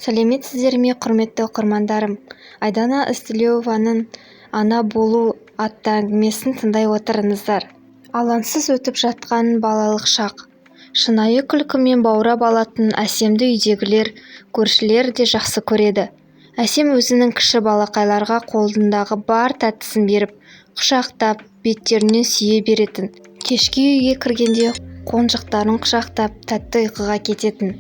Сәлеметсіздер ме, құрметті оқырмандарым! Айдана Ізтілеуованың «Ана болу» атты әңгімесін тыңдай отырыңыздар. Алаңсыз өтіп жатқан балалық шақ. Шынайы күлкімен баурап алатын Әсемді үйдегілер, көршілер де жақсы көреді. Әсем өзінен кіші балақайларға қолындағы бар тәттісін беріп, құшақтап, беттерінен сүйе беретін. Кешке үйге кіргенде қонжықтарын құшақтап, тәтті ұйқыға кететін.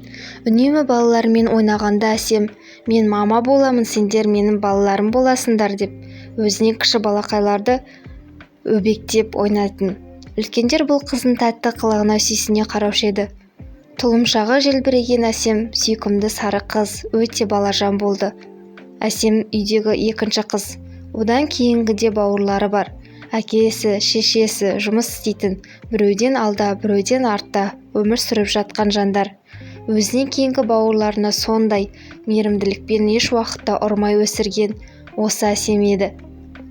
Үнемі балалармен ойнағанда Әсем, «Мен мама боламын, сендер менің балаларым боласыңдар», деп өзінен кіші балақайларды өбектеп ойнайтын. Үлкендер бұл қыздың тәтті қылығына сүйсіне қараушы еді. Тұлымшағы желбіреген Әсем сүйкімді сары қыз өте балажан болды. Әсем үйдегі екінші қыз. Одан кейінгі де бауырлары бар. Әкесі, шешесі жұмыс істейтін, біреуден алда, біреуден артта өмір сүріп жатқан жандар. Өзінен кейінгі бауырларына сондай мейірімділікпен еш уақытта ұрмай өсірген осы Әсем еді.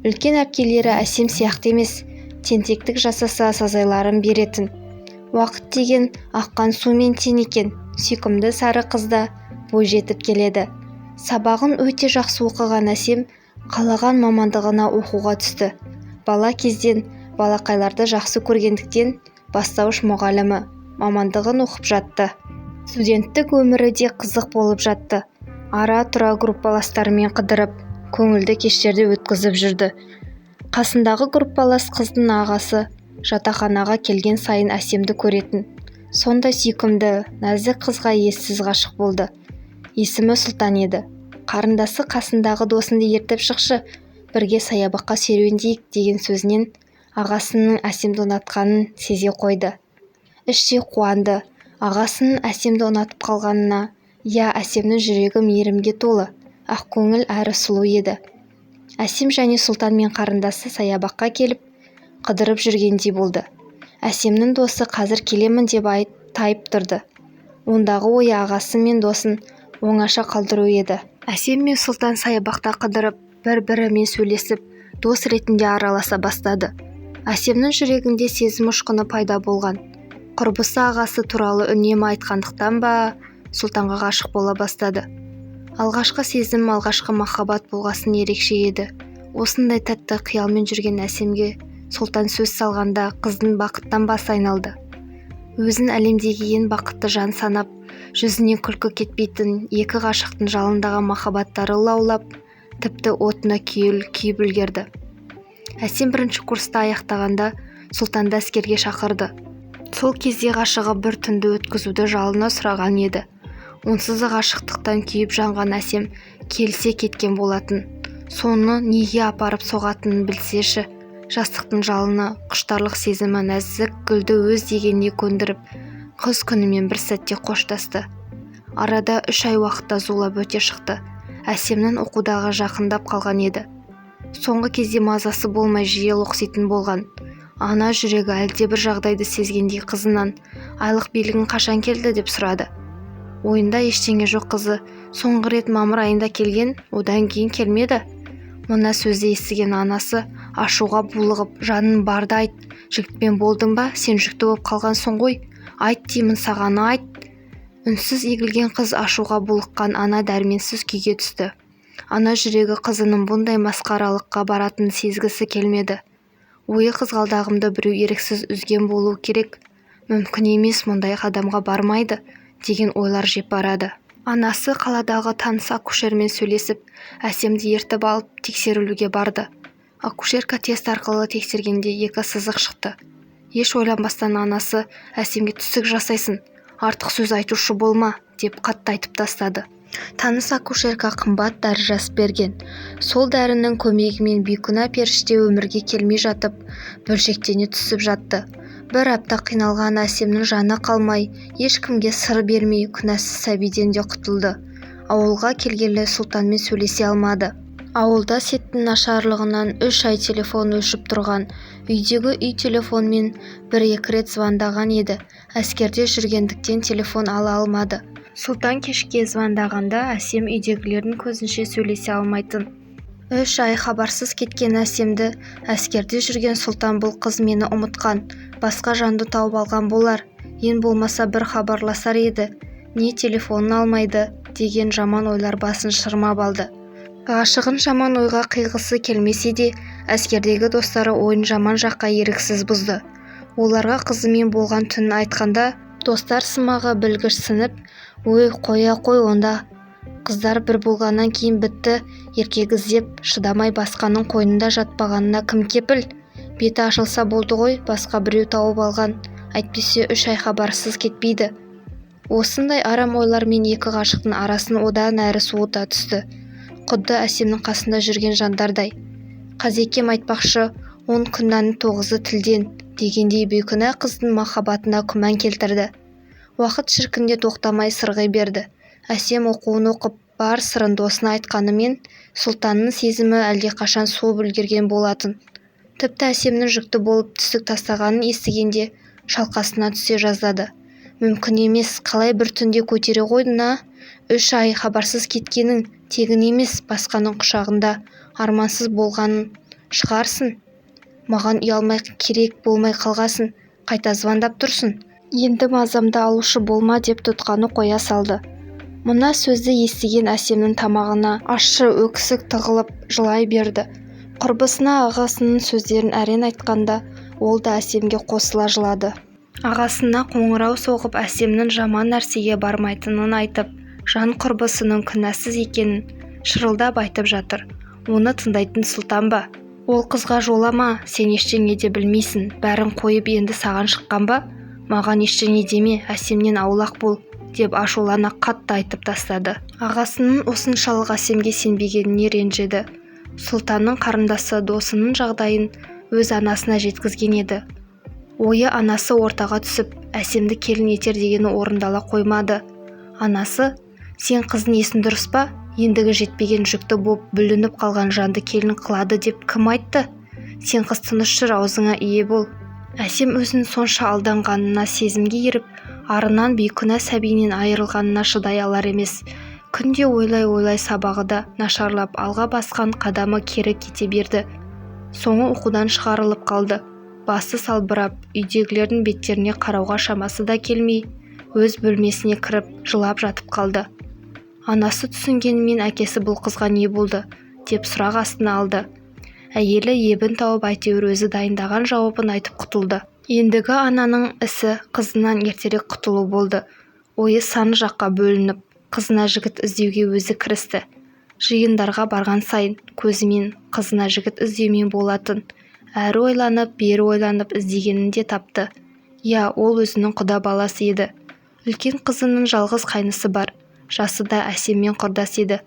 Үлкен әпкелері Әсем сияқты емес, тентектік жасаса сазайларын беретін. Уақыт деген аққан сумен тең екен, сүйкімді сары қыз да бойжетіп келеді. Сабағын өте жақсы оқыған Әсем қалаған мамандығына оқуға түсті. Бала кезден балақайларды жақсы көргендіктен бастауыш мұғалімі мамандығын оқып жатты. Студенттік өмірі де қызық болып жатты. Ара-тұра группаластарымен қыдырып, көңілді кештерді өткізіп жүрді. Қасындағы группалас қыздың ағасы жатақханаға келген сайын Әсемді көретін. Сондай сүйкімді, нәзік қызға ессіз ғашық болды. Есімі Сұлтан еді. Қарындасы қасындағы досыңды ертіп шықшы, бірге саябаққа серуендейік деген сөзінен ағасының Әсемді ұнатқанын сезе қойды. Іштей қуанды. Ағасының Әсемді ұнатып қалғанына. Иә, Әсемнің жүрегі мейірімге толы, ақкөңіл әрі сұлу еді. Әсем және Сұлтан мен қарындасы саябаққа келіп, қыдырып жүргендей болды. Әсемнің досы қазір келемін деп тайып тұрды. Ондағы ойы ағасы мен досын оңаша қалдыру еді. Әсем мен Сұлтан саябақта қыдырып, бір-бірімен сөйлесіп, дос ретінде араласа бастады. Әсемнің жүрегінде сезім ұшқыны пайда болған. Құрбысы ағасы туралы үнемі айтқандықтан ба, Сұлтанға ғашық бола бастады. Алғашқы сезім, алғашқы махаббат болғасын ерекше еді. Осындай тәтті қиялмен жүрген Әсемге Сұлтан сөз салғанда қыздың бақыттан басы айналды. Өзін әлемдегі ең бақытты жан санап, жүзінен күлкі кетпейтін екі ғашықтың жалындаған махаббаттары лаулап, тіпті отына күйіп үлгерді. Әсем бірінші курсты аяқтағанда Сұлтанды әскерге шақырды. Сол кезде ғашығы бір түнді өткізуді жалына сұраған еді. Онсыз да ғашықтықтан күйіп жанған Әсем келісе кеткен болатын. Соны неге апарып соғатынын білсеші. Жастықтың жалыны, құштарлық сезімі нәзік гүлді өз дегеніне көндіріп, қыз күнімен бір сәтте қоштасты. Арада 3 ай уақытта зулап өте шықты. Әсемнің оқудағы жақындап қалған еді. Соңғы кезде мазасы болмай жиі лоқситын болған. Ана жүрегі әлдебір жағдайды сезгендей қызынан айлық белгің қашан келді деп сұрады. Ойында ештеңе жоқ қызы соңғы рет мамыр айында келген, одан кейін келмеді. Мына сөзді естіген анасы ашуға булығып, жаның барды айт, жігітпен болдың ба, сен жүкті болып қалғансың ғой, айт деймін саған, айт. Үнсіз егілген қыз ашуға булыққан ана дәрменсіз күйге түсті. Ана жүрегі қызының бұндай масқаралыққа баратынын сезгісі келмеді. Ойы қызғалдағымды біреу еріксіз үзген болу керек, мүмкін емес, мұндай қадамға бармайды деген ойлар жеп барады. Анасы қаладағы таныс акушермен сөйлесіп, Әсемді ертіп алып тексерілуге барды. Акушерка тест арқылы тексергенде 2 сызық шықты. Еш ойланбастан анасы Әсемге түсік жасайсың, артық сөз айтушы болма деп қатты айтып тастады. Таныс акушерка қымбат дәрі жазып берген. Сол дәрінің көмегімен бейкүнә періште өмірге келмей жатып, бөлшектене түсіп жатты. Бір апта қиналған Әсемнің жаны қалмай, ешкімге сыр бермей, күнәсіз сәбиден де құтылды. Ауылға келгелі Сұлтанмен сөйлесе алмады. Ауылда сеттің нашарлығынан 3 ай телефон өшіп тұрған. Үйдегі үй телефонмен 1-2 рет звондаған еді. Әскерде жүргендіктен телефон ала алмады. Сұлтан кешке звондағанда Әсем үйдегілердің көзінше сөйлесе алмайтын. 3 ай хабарсыз кеткен Әсемді әскерде жүрген Сұлтан бұл қыз мені ұмытқан, басқа жанды тауып алған болар, ең болмаса бір хабарласар еді, не телефонын алмайды. Деген жаман ойлар басын шырмап алды. Ғашығын жаман ойға қиғысы келмесе де, әскердегі достары ойын жаман жаққа еріксіз бұзды. Оларға қызымен болған түнін айтқанда, достар сымағы білгіш сынып, "Өй, қоя қой онда, қыздар бір болғаннан кейін бітті, еркек іздеп, шыдамай басқаның қойнында жатпағанына кім кепіл? Беті ашылса болды ғой, басқа біреу тауып алған, әйтпесе 3 ай хабарсыз кетпейді." Осындай арам ойлармен екі ғашықтың арасын одан әрі суыта түсті. Құдды Әсемнің қасында жүрген жандардай. Қазекем айтпақшы, 10 күнәнің 9-ы тілден дегендей, бейкүнә қыздың махаббатына күмән келтірді. Уақыт шіркінде тоқтамай сырғи берді. Әсем оқуын оқып, бар сырын досына айтқанымен, Сұлтанның сезімі әлдеқашан суып үлгерген болатын. Тіпті Әсемнің жүкті болып түсік тастағанын естігенде шалқасына түсе жаздады. Мүмкін емес, қалай бір түнде көтере қойдың, а? 3 ай хабарсыз кеткенің тегін емес, басқаның құшағында армансыз болғанын шығарсың. Маған ұялмай керек болмай қалғасын, қайта звондап тұрсың. Енді мазамды алушы болма, деп тұтқаны қоя салды. Мына сөзді естіген Әсемнің тамағына ащы өксік тығылып жылай берді. Құрбысына ағасының сөздерін әрең айтқанда, ол да Әсемге қосыла жылады. Ағасына қоңырау соғып, Әсемнің жаман нәрсеге бармайтынын айтып, жан құрбысының күнәсіз екенін шырылдап айтып жатыр. Оны тыңдайтын Сұлтан ба? Ол қызға жолама, сен ештеңе де білмейсің, бәрін қойып енді саған шыққан ба? Маған ештеңе деме, Әсемнен аулақ бол, деп ашулана қатты айтып тастады. Ағасының осыншалық Әсемге сенбегеніне ренжіді. Сұлтанның қарындасы досының жағдайын өз анасына жеткізген еді. Ойы анасы ортаға түсіп, Әсемді келін етер дегені орындала қоймады. Анасы, "Сен қыздың есің дұрыс па? Ендігі жетпеген жүкті боп бүлініп қалған жанды келін қылады деп кім айтты? Сен қыз тыныш жүр, аузыңа ие бол." Әсем өзінің сонша алданғанына, сезімге еріп, арынан бейкүнә сәбиінен айырылғанына шыдай алар емес. Күнде ойлай-ойлай сабағы да нашарлап, алға басқан қадамы кері кете берді. Соңы оқудан шығарылып қалды. Басы салбырап, үйдегілердің беттеріне қарауға шамасы да келмей, өз бөлмесіне кіріп, жылап жатып қалды. Анасы түсінгенімен, әкесі бұл қызға не болды деп сұрақ астына алды. Әйелі ебін тауып, әйтеуір өзі дайындаған жауабын айтып құтылды. Ендігі ананың ісі қызынан ертерек құтылу болды. Ойы сан жаққа бөлініп, қызына жігіт іздеуге өзі кірісті. Жиындарға барған сайын көзімен қызына жігіт іздеумен болатын. Әрі ойланып, бері ойланып іздегенін де тапты. Иә, ол өзінің құда баласы еді. Үлкен қызының жалғыз қайнысы бар. Жасы да Әсеммен құрдас еді.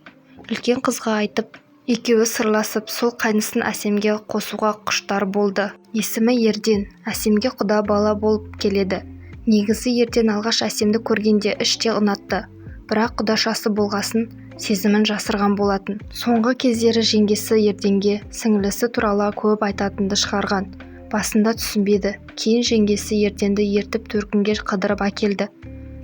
Үлкен қызға айтып, екеуі сырласып, сол қайнысын Әсемге қосуға құштар болды. Есімі Ерден, Әсемге құда бала болып келеді. Негізі Ерден алғаш Әсемді көргенде іштей ұнатты. Бірақ құдашасы болғасын сезімін жасырған болатын. Соңғы кездері жеңгесі Ерденге сіңілісі туралы көп айтатынды шығарған. Басында түсінбеді. Кейін жеңгесі Ерденді ертіп төркінге қыдырып әкелді.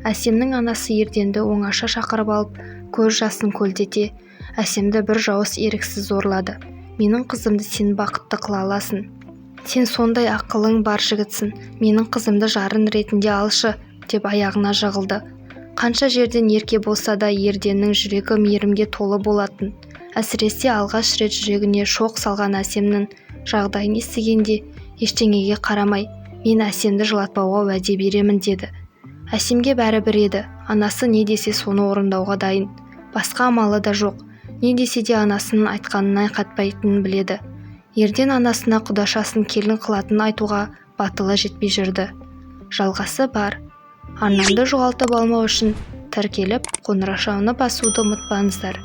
Әсемнің анасы Ерденді оңаша шақырып алып, көз жасын көлдете, Әсемді бір жауыз еріксіз зорлады. Менің қызымды сен бақытты қыла аласың. Сен сондай ақылың бар жігітсің, менің қызымды жарын ретінде алшы, деп аяғына жығылды. Қанша жерден ерке болса да, Ерденнің жүрегі мейірімге толы болатын. Әсіресе алғаш рет жүрегіне шоқ салған Әсемнің жағдайын естігенде, ештеңеге қарамай, мен Әсемді жылатпауға уәде беремін, деді. Әсемге бәрібір еді, анасы не десе соны орындауға дайын. Басқа амалы да жоқ. Не десе де анасының айтқанынан қайтпайтынын біледі. Ерден анасына құдашасын келін қылатынын айтуға батылы жетпей жүрді. Жалғасы бар. Арнамды жоғалтып алмау үшін тіркеліп, қоңыраушаны басуды ұмытпаңыздар.